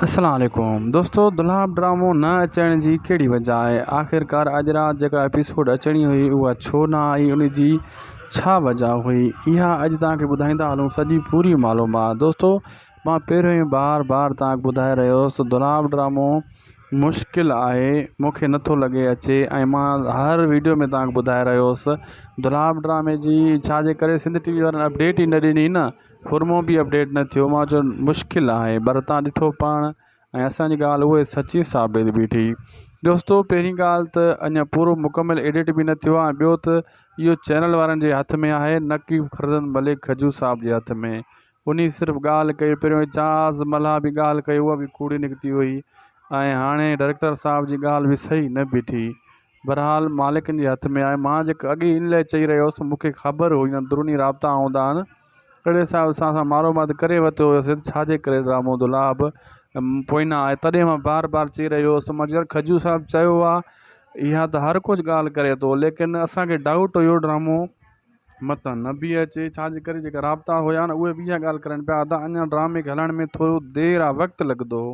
اسلام عليڪم دوستو دولاب ڊرامو نه اچڻ جي ڪهڙي وجه آهي آخرڪار اڄ رات جيڪا ايپيسوڊ اچڻي هئي اها ڇو نه آئي ان جي ڇا وجه هئي اها اڄ توهان کي ٻڌائيندا هلون سڄي پوري معلومات دوستو مان پهريون ئي بار بار توهان کي ٻڌائي رهيو هوس ته دولاب ڊرامو مشڪل آهي مونکي نٿو لڳي اچي ۽ مان هر ويڊيو ۾ توهان کي ٻڌائي رهيو هوس دولاب ڊرامي جي ڇا جي ڪري سنڌ ٽي وي وارن اپڊيٽ ئي نه ڏني نه فرمو به اپڊيٽ نه ٿيو مان چيو مشڪل آهي پر تان ڏٺو پاڻ ۽ اسان جي ڳالهه اهي سچي ثابت بيٺي دوستو پهرين ڳالهه ته اڃا پورو مڪمل ايڊٽ به نه ٿيو آهي ٻيو ته اهو چينل وارن جي هٿ ۾ آهي نه ڪي فرزند ملڪ کجو صاحب جي هٿ ۾ انهي صرف ڳالهه ڪئي پهريون اعجاز ملاح به ڳالهه ڪئي اها به ڪوڙي نڪتي هئي ۽ هاڻي ڊائريڪٽر صاحب جي ڳالهه به صحيح نه بيٺي بھرحال مالڪن جي ھٿ ۾ آھي. مان جيڪو اڳ ئي ان لاء چئي رھيو ھوس مون کي خبر ھئي اندروني رابطا ھوندا آھن اھڙي حساب سان اسان معلومات ڪري ورتو ھيوسين ته ڇا جي ڪري ڊرامو دولاب پوئنا آھي تڏھن مان بار بار چئي رھيو ھوس مان چيو يار کجو صاحب چيو آ اھا ته ھر ڪجھ ڳالھ ڪري ٿو ليڪن اسان کي ڊائوٽ ھيو ڊرامو متان نه به اچي ڇا جي ڪري جيڪا رابطا ھيا نه اھي به اھا ڳالھ ڪرن پيا ادا اڃا ڊرامي کي ھلڻ ۾ ٿورو دير آ وقت لڳندو.